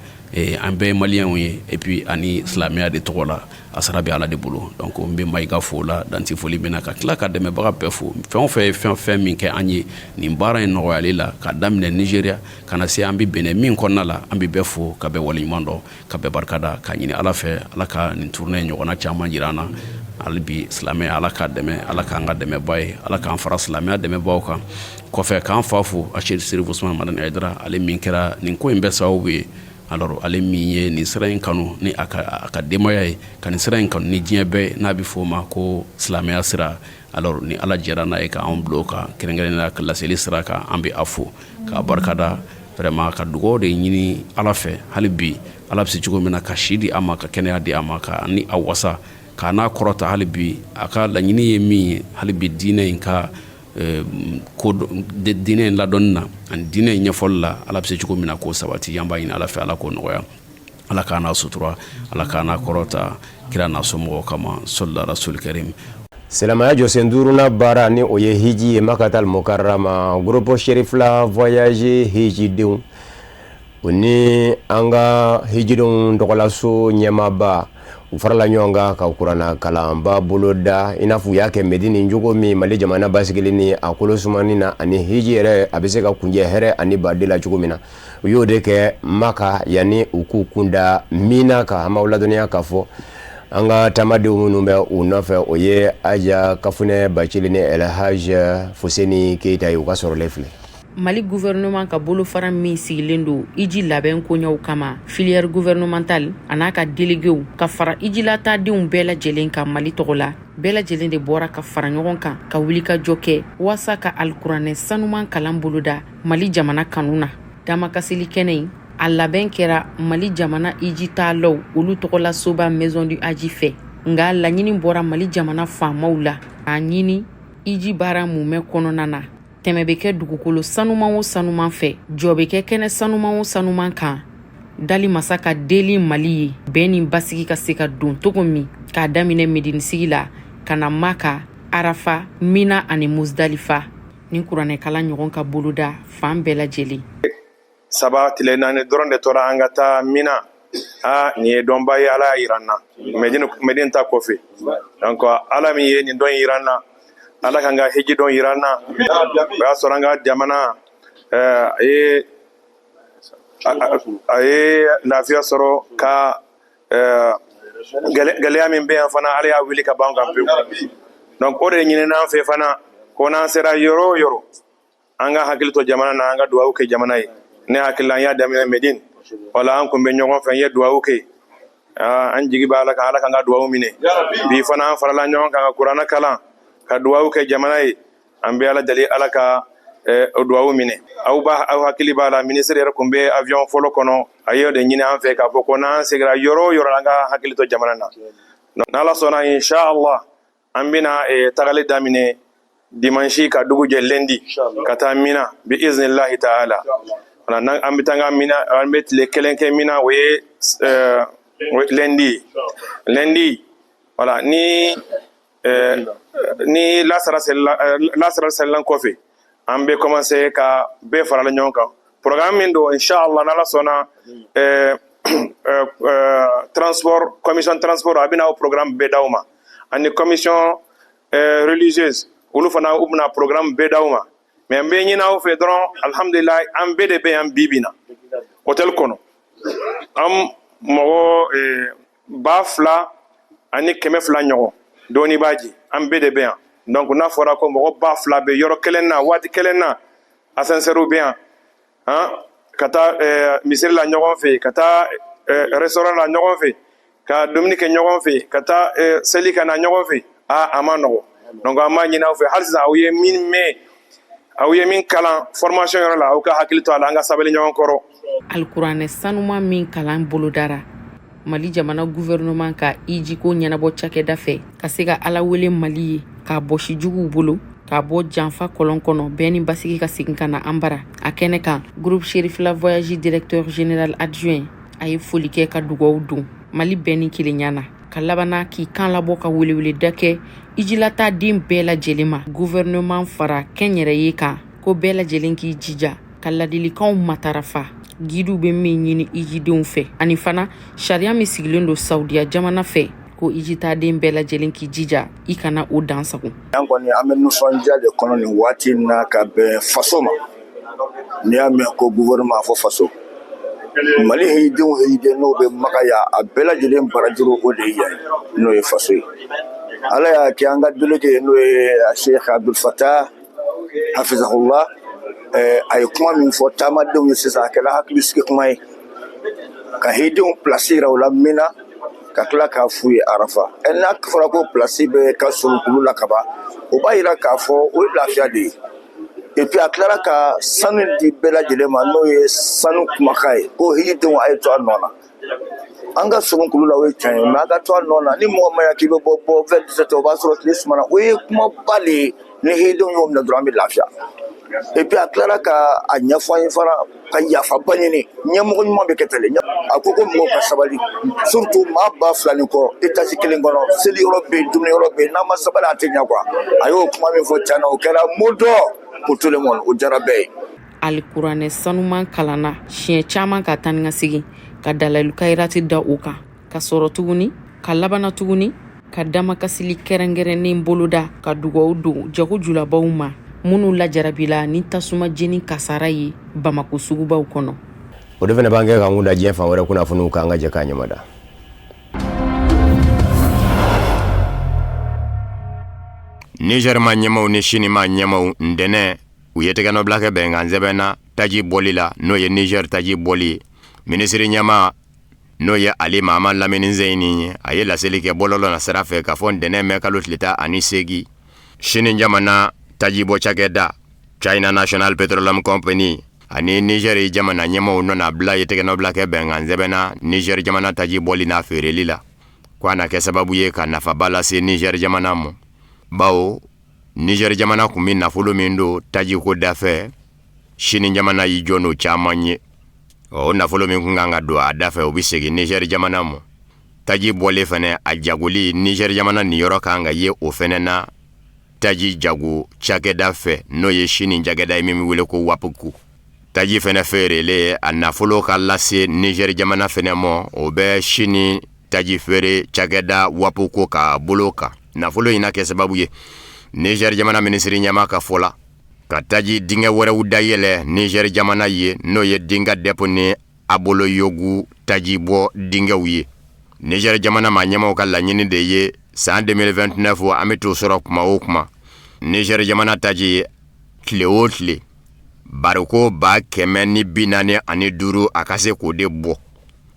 an bɛɛ ye maliyɛnw ye, et puis ani silamɛya de tɔgɔ la, a sara bɛ Ala de bolo. Donc n bɛ Maïga fo la danti foli min na, ka tila ka dɛmɛbaga bɛɛ fo, fɛn o fɛn ye fɛn fɛn min kɛ an ye nin baara in nɔgɔyali la, ka daminɛ Nigéria ka na se an bɛ Benɛ min kɔnɔna la. An bɛ bɛɛ fo, ka bɛɛ waleɲuman dɔn, ka bɛɛ barikada, ka ɲini Ala fɛ, Ala ka nin tournée ɲɔgɔnna caman jira an na. Hali bi, silamɛya, Ala k'a dɛmɛ, Ala k'an ka dɛmɛba ye, Ala k'an fara silamɛya dɛmɛbaw kan. Kɔfɛ, k'an fa fo, Achille Serif Ousmane Madani Haidara, ale min kɛra nin ko in bɛɛ sababu ye. Alors, ale min ye nin sira in kanu ni a ka denbaya ye, ka nin sira in kanu ni diɲɛ bɛɛ, n'a bɛ fɔ o ma ko silamɛya sira. Alors, ni Ala jɛra n'a ye k'an bila o kan, kɛrɛnkɛrɛnnenya ka laseli sira kan, an bɛ a fo k'a barikada vraiment, ka dugawu de ɲini Ala fɛ hali bi, Ala bɛ se cogo min na ka si di a ma, ka kɛnɛya di a ma, ka ni a wasa k'a n'a kɔrɔta. Hali bi, a ka laɲini ye min ye, hali bi diinɛ in ka ko diinɛ in ladɔnni na ani diinɛ in ɲɛfɔli la, Ala bɛ se cogo min na k'o sabati. An b'a ɲini Ala fɛ, Ala k'o nɔgɔya, Ala k'a n'a sutura, Ala k'a n'a kɔrɔta kira n'a somɔgɔw kama, sɔlila rasul karim. Silamɛya jɔsen duurunan baara, ni o ye hiji ye, Makatal Mukarama, groupe Cherifla Voyage hijidenw, o ni an ka hijidenw tɔgɔlaso ɲɛmaaba, u farala ɲɔgɔn kan ka kuranna kalanba boloda, i n'a fɔ u y'a kɛ Medini cogo min. Mali jamana basigili ni a kolo sumani na, ani hiji yɛrɛ a bɛ se ka kunjɛ hɛrɛ ani badi la cogo min na, u y'o de kɛ Maka yanni u k'u kunda Mina kan. An b'aw ladɔnniya k'a fɔ an ka taamadenw minnu bɛ u nɔfɛ, o ye Aja Kafunɛ Bacili ni Elhaj Fuseni Keyita ye. U ka sɔrɔlen filɛ. Mali gouvernement ka bolofara min sigilen don iji labɛn koɲɛw kama, filière gouvernementale, a n'a ka déléguéw, ka fara ijilatadenw bɛɛ lajɛlen ka Mali tɔgɔ la, bɛɛ lajɛlen de bɔra ka fara ɲɔgɔn kan ka wulikajɔ kɛ waasa ka alikuranɛ sanuman kalan boloda Mali jamana kanu na. Damakasili kɛnɛ in a labɛn kɛra Mali jamana ijitalaw olu tɔgɔlasoba Maison du Hadji fɛ. Nka laɲini bɔra Mali jamana faamaw la k'a ɲini hiji baara mumɛ kɔnɔna na, tɛmɛ bɛ kɛ dugukolo sanuman o sanuman fɛ, jɔ bɛ kɛ kɛnɛ sanuman o sanuman kan, dali masa ka deli Mali ye bɛn ni basigi ka se ka don cogo min, k'a daminɛ Medinisigi la ka na Maka, Arafa, Mina ani Musdalifa. Ni kuranɛkalan ɲɔgɔn ka boloda fan bɛɛ lajɛlen. Saba tile naani dɔrɔn de tora an ka taa Mina. Aa, nin ye donba ye, Ala y'a yira an na Medine ta kɔfɛ. Donc Ala min ye nin don yira an na, Ala k'an ka hiji don yira an na, o y'a sɔrɔ an ka jamana a ye lafiya sɔrɔ, ka gɛlɛya min bɛ yan fana, Ala y'a wuli ka ban kan pewu. Donc o de ɲinina an fɛ fana ko n'an sera yɔrɔ o yɔrɔ, an ka hakili to jamana na, an ka dugawu kɛ jamana ye. Ne hakili la, an y'a daminɛ Medine wala, an kun bɛ ɲɔgɔn fɛ, n ye dugawu kɛ. An jigi b'a la kan, Ala k'an ka dugawu minɛ. Bi fana, an farala ɲɔgɔn kan ka kuranɛ kalan, ka dugawu kɛ jamana ye. An bɛ Ala deli, Ala ka o dugawu minɛ. Aw b'a, aw hakili b'a la, minisiri yɛrɛ kun bɛ avion fɔlɔ kɔnɔ, a y'o de ɲini an fɛ k'a fɔ ko n'an seginna yɔrɔ o yɔrɔ, an ka hakili to jamana na. N'Ala sɔnna, inshallah, an bɛna tagali daminɛ dimanche ka dugu jɛ lundi ka taa Mina bi iznillahi ta'ala. An bɛ taa Mina, an bɛ tile kelen kɛ Mina, o ye lundi. Lundi, voilà, ni lasara selilan kɔfɛ, an bɛ commencer ka bɛɛ farala ɲɔgɔn kan. Programme min don, inshallah, n'Ala sɔnna, transport, commission transport, a bɛna o programme bɛɛ d'aw ma, ani commission religieuse, olu fana u bɛna programme bɛɛ d'aw ma. Mais n bɛ ɲini aw fɛ dɔrɔn, alhamdulilayi, an bɛɛ de bɛ yan bi bi na hôtel kɔnɔ, an mɔgɔ 2200 ɲɔgɔn dɔɔni b'a ji, an bɛɛ de bɛ yan. Donc n'a fɔra ko mɔgɔ 2000 bɛ yɔrɔ kelen na waati kelen na, ascenseur bɛ yan, han, ka taa misiri la ɲɔgɔn fɛ, ka taa restaurant la ɲɔgɔn fɛ, ka dumuni kɛ ɲɔgɔn fɛ, ka taa seli ka na ɲɔgɔn fɛ, aa, a ma nɔgɔ. Donc an b'a ɲini aw fɛ hali sisan, aw ye min mɛn, aw ye min kalan formation yɔrɔ la, aw ka hakili to a la, an ka sabali ɲɔgɔn kɔrɔ. Alikuranɛ sanuman min kalan bolodara Mali jamana gouvernement ka hijiko ɲɛnabɔ cakɛda fɛ, ka se ka Ala wele Mali ye k'a bɔsi juguw bolo, k'a bɔ janfa kɔlɔn kɔnɔ, bɛn ni basigi ka segin ka na an bara. A kɛnɛ kan, groupe Cherifila Voyage directeur général adjoint, a ye foli kɛ ka dugaw don Mali bɛn ni kelenya na, ka labanna k'i kan labɔ ka weleweleda kɛ hijilataaden bɛɛ lajɛlen ma, gouvernement fara kɛnyɛrɛye kan, ko bɛɛ lajɛlen k'i jija ka ladilikanw matarafa, gidiw bɛ min ɲini hijidenw fɛ, ani fana sariya min sigilen don Saudiya jamana fɛ, ko hijitaaden bɛɛ lajɛlen k'i jija i kana o dan sago. An kɔni, an bɛ nisɔndiya de kɔnɔ nin waati in na ka bɛn faso ma. N'i y'a mɛn ko gouvernement, a fɔ faso. Mali hijidenw, hijiden n'o bɛ Maka yan, a bɛɛ lajɛlen barajuru, o de ye yan ye, n'o ye faso ye. Ala y'a kɛ, an ka délégué, n'o ye Sheikh Abdul Fattah hafizahullah, a ye kuma min fɔ taamadenw ye sisan, a kɛra hakili sigi kuma ye, ka hijidenw place yira u la Mina, ka tila k'a f'u ye Arafa. N'a fɔra ko place bɛ ka surun kulu la kaban, o b'a yira k'a fɔ o ye lafiya de ye. Et puis a tilara ka sanu di bɛɛ lajɛlen ma, n'o ye sanu kumakan ye ko hijidenw, a ye to a nɔ na. An ka surun kulu la, o ye tiɲɛ ye, mais a ka to a nɔ na. Ni mɔgɔ ma ya k'i bɛ bɔ, bɔ vers 17, o b'a sɔrɔ tile sumana. O ye kumaba de ye. Ni hijidenw y'o minɛ dɔrɔn, an bɛ lafiya. Et puis a tilara ka a ɲɛfɔ an ye fana ka yafaba ɲini. Ɲɛmɔgɔ ɲuman bɛ kɛ ten de. A ko ko mɔgɔw ka sabali, surtout maa 2000 ni kɔ étage kelen kɔnɔ, seli yɔrɔ bɛ yen, dumuni yɔrɔ bɛ yen, n'an ma sabali, a tɛ ɲɛ quoi. A y'o kuma min fɔ, tiɲɛ na, o kɛra mot d'ordre pour tout le monde, o diyara bɛɛ ye. Alikuranɛ sanuman kalanna siɲɛ caman ka taa ni ka segin, ka dalalu kayirati da o kan, ka sɔrɔ tuguni ka labana tuguni ka damakasili kɛrɛnkɛrɛnnen boloda, ka dugaw don jago julabaw ma minnu lajarabila ni tasuma jeni kasara ye Bamako sugubaw kɔnɔ. O de fana b'an kɛ k'an kun da diɲɛ fan wɛrɛ kunnafoniw kan. An ka jɛ k'a ɲɛmada. Niger maa ɲɛmaw ni Sini maa ɲɛmaw, ntɛnɛn, u ye tɛgɛnɔbila kɛ bɛnkan sɛbɛn na taji bɔli la, n'o ye Niger taji bɔli ye. Minisiri ɲɛmaa, n'o ye Ali Mahaman Lamini Zeyini ye, a ye laseli kɛ bɔlɔlɔ na sira fɛ k'a fɔ ntɛnɛn mɛ kalo tile 18, Sini jamana tajibɔ cakɛda China National Petroleum Company ani Niger jamana ɲɛmaw nɔnabila ye tɛgɛnɔbila kɛ bɛnkan sɛbɛn na Niger jamana taji bɔli n'a feereli la. ko a na kɛ sababu ye ka nafaba lase Niger jamana ma, bawo Niger jamana kun bɛ nafolo min don tajiko dafɛ, Sini jamana y'i jɔ n'o caman ye. O nafolo min kun kan ka don a dafɛ, o bɛ segin Niger jamana ma. Taji bɔlen fana, a jagoli, Niger jamana niyɔrɔ kan ka ye o fana na taji jago cakɛda fɛ, n'o ye Sini cakɛda ye min bɛ wele ko WAPCO. Taji fana feerelen, a nafolo ka lase Niger jamana fana ma, o bɛ Sini taji feere cakɛda WAPCO ka bolo kan. Nafolo in na kɛ sababu ye, Niger jamana minisiri ɲɛmaa ka fɔ la, ka taji dingɛ wɛrɛw dayɛlɛ Niger jamana ye, n'o ye Dinga Deep ni Aboloyogu taji bɔ dingɛw ye. Niger jamana maa ɲɛmaaw ka laɲini de ye san 2029, an bɛ t'o sɔrɔ kuma o kuma, Niger jamana taji tile o tile bariko 145, a ka se k'o de bɔ.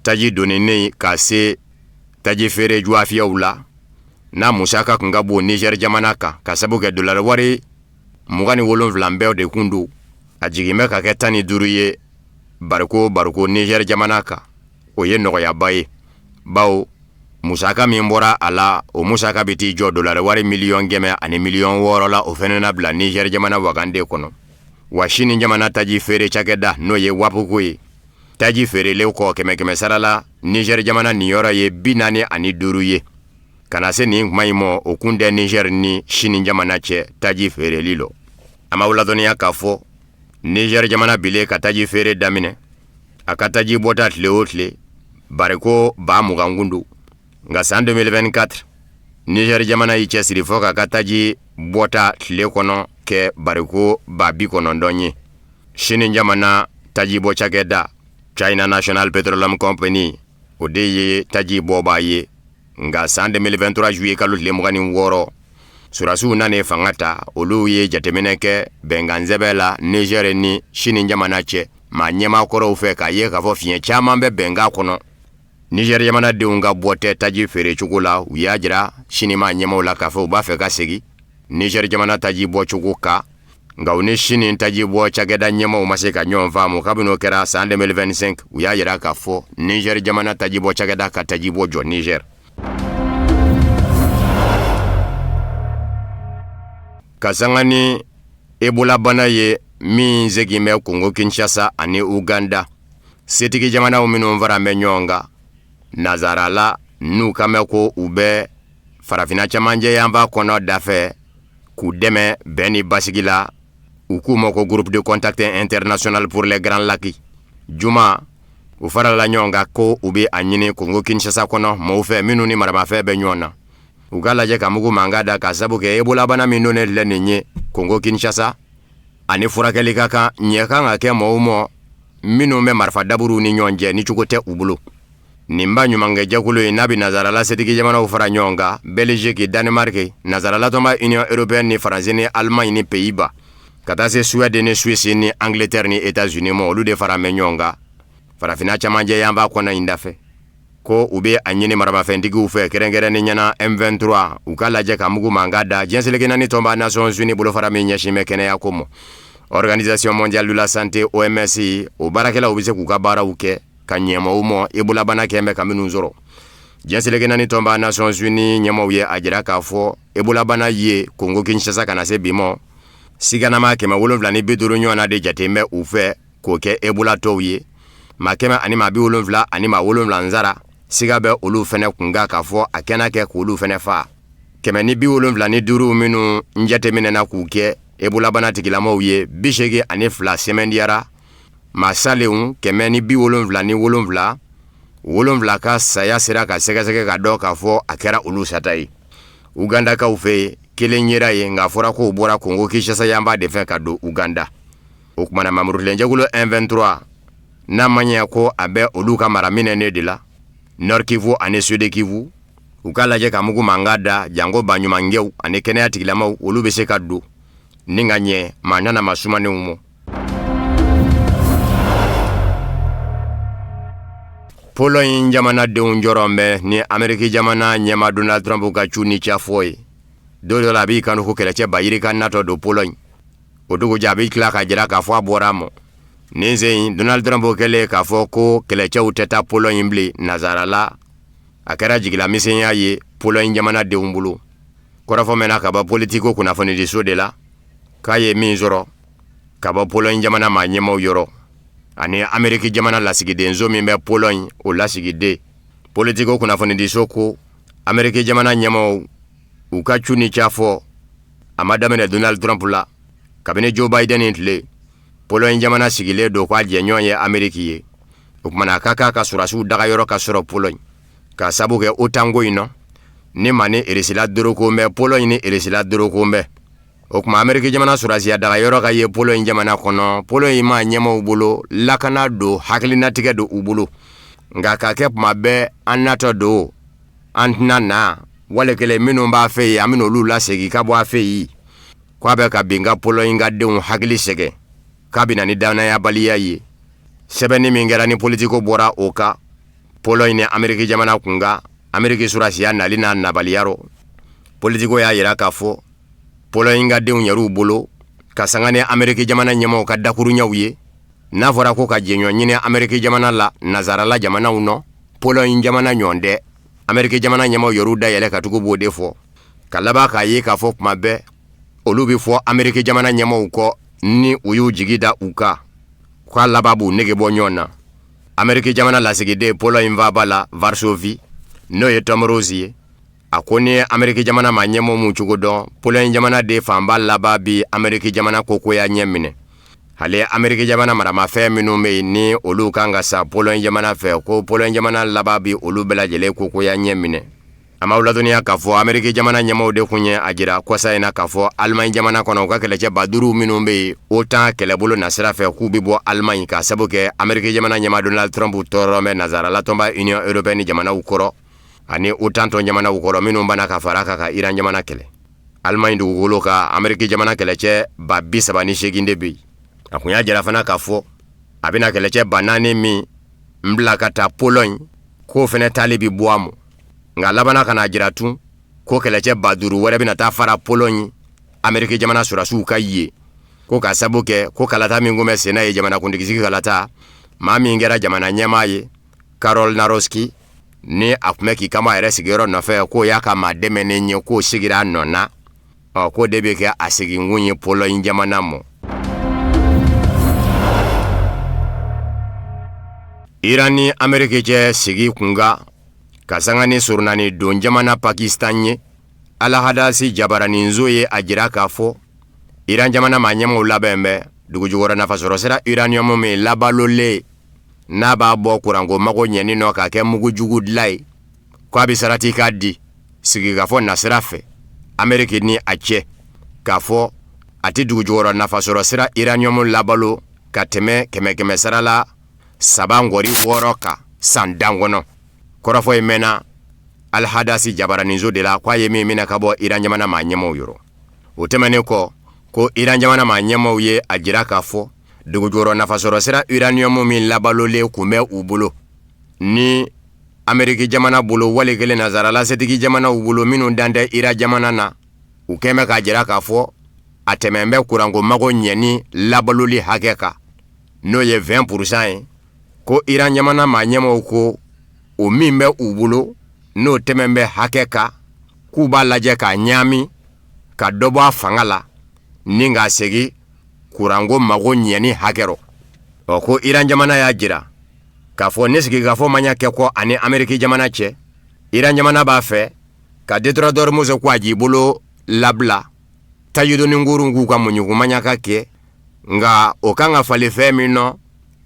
Taji donni ka se taji feere juwafiyaw la, n'a musaka kun ka bon Niger jamana kan, ka sabu kɛ dolari wari 27 bɛɛ de kun don, a jigin bɛ ka kɛ 15 ye bariko o bariko Niger jamana kan. O ye nɔgɔyaba ye, bawo musaka min bɔra a la, o musaka bɛ t'i jɔ dolari wari 106 miliyɔn la. O fana na bila Niger jamana wagande kɔnɔ. Wa Sini jamana taji feere cakɛda, n'o ye WAPCO ye, taji feerelen kɔ, kɛmɛ kɛmɛ sara la, Niger jamana niyɔrɔ ye 45 ye. Ka na se nin kuma in ma, o kun tɛ Niger ni Sini jamana cɛ taji feereli lɔ. A ma ladɔnniya k'a fɔ Niger jamana bilen ka taji feere daminɛ, a ka taji bɔta tile o tile bariko 20,000 kun don. Nka san 2024, Niger jamana y'i cɛsiri fɔ k'a ka taji bɔta tile kɔnɔ kɛ bariko 90,000 ye. Sini jamana taji bɔ cakɛda China National Petroleum Company, o de ye taji bɔbaa ye. Nka san 2023 juillet kalo tile 26, surasiw nanen fanga ta, olu ye jateminɛ kɛ bɛnkansɛbɛ la Niger ni Sini jamana cɛ maa ɲɛmaa kɔrɔw fɛ, k'a ye k'a fɔ fiɲɛ caman bɛ bɛnkan kɔnɔ. Niger jamanadenw ka bɔ tɛ taji feere cogo la. U y'a jira Sini maa ɲɛmaaw la k'a fɔ u b'a fɛ ka segin Niger jamana taji bɔ cogo kan, nka u ni Sini taji bɔ cakɛda ɲɛmaaw ma se ka ɲɔgɔn faamu. Kabini o kɛra san 2025, u y'a jira k'a fɔ Niger jamana taji bɔ cakɛda ka taji bɔ jɔ Niger. Ka sanga ni Ebola bana ye min segin bɛ Kongo Kinshasa ani Uganda, setigi jamanaw minnu fara bɛ ɲɔgɔn kan nazarala, n'u kan bɛ ko u bɛ farafinna camancɛ yanfan kɔnɔ dafɛ k'u dɛmɛ bɛn ni basigi la, u k'u ma ko Groupe de contact international pour les Grands Lacs, juma u farala ɲɔgɔn kan ko u bɛ a ɲini Kongo Kinshasa kɔnɔ mɔgɔw fɛ minnu ni maramafɛn bɛ ɲɔgɔn na, u ka lajɛ ka mugu mankan da, ka sabu kɛ Ebola bana min donnen filɛ nin ye Kongo Kinshasa, ani furakɛli ka kan ɲɛ kan ka kɛ mɔgɔw ma minnu bɛ marifa daburuw ni ɲɔgɔn cɛ ni cogo tɛ u bolo. Nin ba ɲumankɛ jɛkulu in n'a bɛ nazarala setigi jamanaw fara ɲɔgɔn kan, Belgique, Danemark, nazarala tɔnba Union européenne ni Faransi ni Allemagne ni Pays-Bas, ka taa se Suède ni Suisse ni Angleterre ni États-Unis ma, olu de fara bɛ ɲɔgɔn kan farafinna camancɛ yanfan kɔnɔ in dafɛ, ko u bɛ a ɲini maramafɛntigiw fɛ, kɛrɛnkɛrɛnnen ɲɛna M23, u ka lajɛ ka mugu mankan da. Diɲɛ seleke naani tɔnba Nations Unies bolofara min ɲɛsin bɛ kɛnɛya ko ma, Organisation mondiale de la santé, OMS, o baarakɛlaw bɛ se k'u ka baaraw kɛ ka ɲɛmaw ma Ebola bana kɛn bɛ ka minnu sɔrɔ. Diɲɛ seleke naani tɔnba Nations Unies ɲɛmaw ye a jira k'a fɔ Ebola bana ye Kongo Kinshasa ka na se bi ma, siganama 750 ɲɔgɔnna de jate bɛ u fɛ k'o kɛ Ebola tɔw ye. Maa 177 nsara, siga bɛ olu fɛnɛ kunkan k'a fɔ a kɛnɛ kɛ k'olu fɛnɛ faa. 175 minnu jateminɛna k'u kɛ Ebola bana tigilamaw ye, 82 sɛmɛndiyara. Maa salenw 177, 7 ka saya sera ka sɛgɛsɛgɛ ka dɔn k'a fɔ a kɛra olu sata ye. Ugandakaw fɛ yen, kelen yera yen, nka fɔra k'o bɔra Kongo Kinshasa yanfan de fɛ ka don Uganda. O kumana mamurutilenjɛkulu M23, n'a ma ɲɛ ko a bɛ olu ka mara minɛnen de la Nord Kivu ani Sud Kivu, u ka lajɛ ka mugu mankan da, janko baɲumankɛw ani kɛnɛya tigilamaw, olu bɛ se ka don ni ka ɲɛ maa nana ma sumanenw ma. Pologne jamanadenw jɔrɔ bɛ ni Ameriki jamana ɲɛmaa Donald Trump ka cu ni cafɔ ye. Don dɔ la, a b'i kanu ko kɛlɛcɛ ba yirika natɔ don Pologne, o dugujɛ a bɛ tila ka jira k'a fɔ a bɔra a ma. Nin sen in, Donald Trump kɛlen k'a fɔ ko kɛlɛcɛw tɛ taa Pologne bilen, nazarala. A kɛra jigilamisɛnya ye Pologne jamana denw bolo. Kɔrɔfɔ mɛnna ka bɔ Politico kunnafonidiso de la, k'a ye min sɔrɔ ka bɔ Pologne jamana maa ɲɛmaaw yɔrɔ ani Ameriki jamana lasigidenso min bɛ Pologne, o lasigiden. Politico kunnafonidiso ko Ameriki jamana ɲɛmaaw u ka cu ni ca fɔ a ma daminɛ Donald Trump la. Kabini Joe Biden tile, Pologne jamana sigilen don k'a jɛɲɔgɔn ye Ameriki ye. O tuma na a ka kan ka sɔrɔdasiw dagayɔrɔ ka sɔrɔ Pologne, k'a sabu kɛ OTAN ko in nɔ ni maa ni Irisila doroko bɛ, Pologne ni Irisila doroko bɛ. O tuma Ameriki jamana sɔrɔdasiya dagayɔrɔ ka ye Pologne jamana kɔnɔ, Pologne maa ɲɛmaaw bolo lakana don, hakilinatigɛ don u bolo. Nka k'a kɛ tuma bɛɛ an natɔ don, an tɛna na, wale kelen minnu b'a fɛ yen, an bɛna olu lasegin ka bɔ a fɛ yen, k'a bɛ ka bin ka Pologne ka denw hakili sɛgɛn, k'a bɛ na ni dannayabaliya ye. Sɛbɛnni min kɛra ni Politico bɔra o kan, Pologne ni Ameriki jamana kunkan, Ameriki sɔrɔdasiya nali n'a nabaliya rɔ, Politico y'a jira k'a fɔ Pologne ka denw yɛrɛw bolo ka sanga ni Ameriki jamana ɲɛmaaw ka dakuruɲaw ye, n'a fɔra ko ka jɛɲɔgɔn ɲini Ameriki jamana la nazarala jamanaw nɔ, Pologne jamana ɲɔgɔn tɛ. Ameriki jamana ɲɛmaaw yɛrɛw da yɛlɛ ka tugu b'o de fɔ, ka laban k'a ye k'a fɔ tuma bɛɛ olu bɛ fɔ Ameriki jamana ɲɛmaaw kɔ ni u y'u jigi da u kan, k'a laban b'u nege bɔ ɲɔgɔn na. Ameriki jamana lasigiden Pologne faaba la Varsovie, n'o ye Tom Rose ye, a ko ni Ameriki jamana maa ɲɛmɔgɔ m'u cogo dɔn, Pologne jamana de fanba laban bi Ameriki jamana kokoya ɲɛ minɛ. Hali Ameriki jamana maramafɛn minnu bɛ yen ni olu kan ka san Pologne jamana fɛ, ko Pologne jamana laban bi olu bɛɛ lajɛlen kokoya ɲɛ minɛ. An b'aw ladɔnniya k'a fɔ Ameriki jamana ɲɛmaaw de kun ye a jira kɔsa in na k'a fɔ Allemagne jamana kɔnɔ, u ka kɛlɛcɛ 5000 minnu bɛ yen OTAN kɛlɛbolo nasira fɛ, k'u bɛ bɔ Allemagne k'a sabu kɛ Ameriki jamana ɲɛmaa Donald Trump tɔɔrɔ bɛ nazarala tɔnba Union européenne jamanaw kɔrɔ ani OTAN tɔn jamanaw kɔrɔ minnu banna ka fara kan ka Iran jamana kɛlɛ. Allemagne dugukolo kan, Ameriki jamana kɛlɛcɛ 38,000 de bɛ yen. A kun y'a jira fana k'a fɔ a bɛna kɛlɛcɛ 4000 min bila ka taa Pologne, k'o fana taali bɛ bɔ a ma. Nka labanna ka n'a jira tun ko kɛlɛcɛ 5000 wɛrɛ bɛna taa fara Pologne Ameriki jamana sɔrɔdasiw kan yen, ko k'a sabu kɛ ko kalata min kun bɛ senna ye jamanakuntigisigi kalata, maa min kɛra jamana ɲɛmaa ye Karol Nawrocki, ni a tun bɛ k'i kanbɔ a yɛrɛ sigiyɔrɔ nɔfɛ, k'o y'a ka maa dɛmɛnen ye, k'o sigira a nɔ na, ɔ k'o de bɛ kɛ a seginkun ye Pologne jamana ma. Iran ni Ameriki cɛ sigi kunkan ka sanga ni surunani don jamana Pakistan ye, Alhadasi jabaraninso ye a jira k'a fɔ Iran jamana maa ɲɛmaaw labɛn bɛ dugujukɔrɔ nafasɔrɔsira uranium min labalolen n'a b'a bɔ kuranko mago ɲɛni nɔ k'a kɛ mugujugu dilan ye, ko a bɛ sarati k'a di sigikafɔ nasira fɛ Ameriki ni a cɛ, k'a fɔ a tɛ dugujukɔrɔ nafasɔrɔsira uranium labalo ka tɛmɛ kɛmɛ kɛmɛ sara la 3.6 kan san dan kɔnɔ. Kɔrɔfɔ in mɛnna Alhadasi jabaraninso de la, k'a ye min minɛ ka bɔ Iran jamana maa ɲɛmaaw yɔrɔ. O tɛmɛnen kɔ, ko Iran jamana maa ɲɛmaaw ye a jira k'a fɔ dugujukɔrɔ nafasɔrɔsira uranium min labalolen kun bɛ u bolo ni Ameriki jamana bolo, wali kelen nazarala setigi jamanaw bolo minnu dan tɛ Iran jamana na, u kɛn bɛ k'a jira k'a fɔ a tɛmɛn bɛ kuranko mago ɲɛni labaloli hakɛ kan, n'o ye 20% ye. Ko Iran jamana maa ɲɛmaaw ko o min bɛ u bolo n'o tɛmɛn bɛ hakɛ kan, k'u b'a lajɛ k'a ɲaami ka dɔ bɔ a fanga la ni k'a segin kuranko mago ɲɛni hakɛ rɔ. Ɔ ko Iran jamana y'a jira k'a fɔ ni sigikafɔ ma ɲa kɛ kɔ ani Ameriki jamana cɛ, Iran jamana b'a fɛ ka détroit d'Ormuz ko a jibolo labila tajidoni kurun k'u ka muɲukumanya ka kɛ, nka o kan ka falen fɛn min nɔ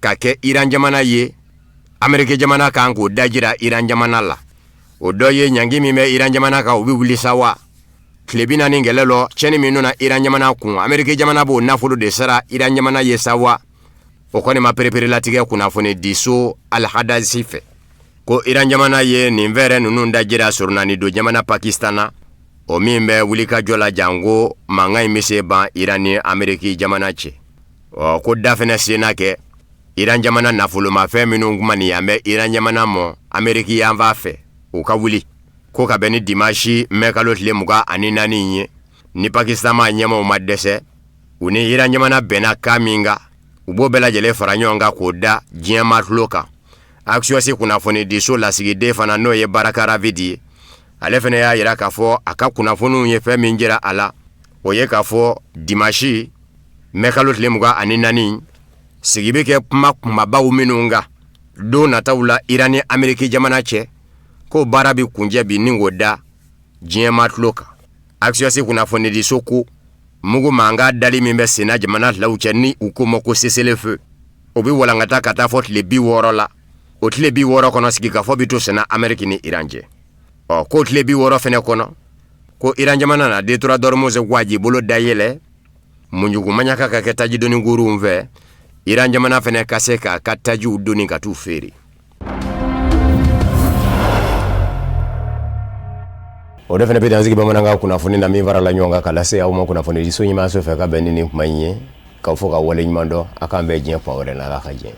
ka kɛ Iran jamana ye, Ameriki jamana kan k'o dajira Iran jamana la. O dɔ ye ɲangi min bɛ Iran jamana kan, o bɛ wuli sa wa tile 40 kɛlɛ lɔ tiɲɛni min donna Iran jamana kun, Ameriki jamana b'o nafolo de sara Iran jamana ye sa wa. O kɔni ma pereperelatigɛ kunnafoni diso Alhadasi fɛ. Ko Iran jamana ye nin fɛɛrɛ ninnu dajira surunani don jamana Pakistan na, o min bɛ wulikajɔ la janko mankan in bɛ se ban Iran ni Ameriki jamana cɛ. Ɔ ko da fɛnɛ senna kɛ Iran jamana nafolomafɛn minnu kuma nin yan bɛ Iran jamana mɔ Ameriki yanfan fɛ, u ka wuli ko ka bɛn ni dimanche mɛ kalo tile 24 ye, ni Pakistan maa ɲɛmaaw ma dɛsɛ, u ni Iran jamana bɛnna kan min kan, u b'o bɛɛ lajɛlen fara ɲɔgɔn kan k'o da diɲɛmaa tulo kan. Axios kunnafonidiso lasigiden fana, n'o ye Baraka Ravid ye, ale fana y'a jira k'a fɔ a ka kunnafoniw ye fɛn min jira a la, o ye k'a fɔ dimasi mɛ kalo tile 24, sigi bɛ kɛ kuma kunbabaw minnu kan don nataw la Iran ni Ameriki jamana cɛ, ko baara bɛ kuncɛ bi ni k'o da diɲɛmaa tulo kan. Axios kunnafonidiso ko mugu mankan dali min bɛ senna jamana filaw cɛ, ni u k'o ma ko cessez-le-feu, o bɛ walankata ka taa fɔ tile 60 la. O tile 60 kɔnɔ, sigikafɔ bɛ to senna Ameriki ni Iran cɛ. Ɔ, k'o tile 60 fɛnɛ kɔnɔ, ko Iran jamana na détroit d'Ormuz waji bolo dayɛlɛ munjugu maɲaka ka kɛ taji doni kurunw fɛ, Iran jamana fɛnɛ ka se k'a ka tajiw doni ka t'u feere. O de fana bɛ dansigi bamanankan kunnafoni na min farala ɲɔgɔn kan ka lase aw ma kunnafonidiso ɲɛmaaso fɛ ka bɛn ni nin kuma in ye. K'aw fo ka wale ɲuman dɔn. A k'an bɛn diɲɛ kuma wɛrɛ n'Ala ka diɲɛ.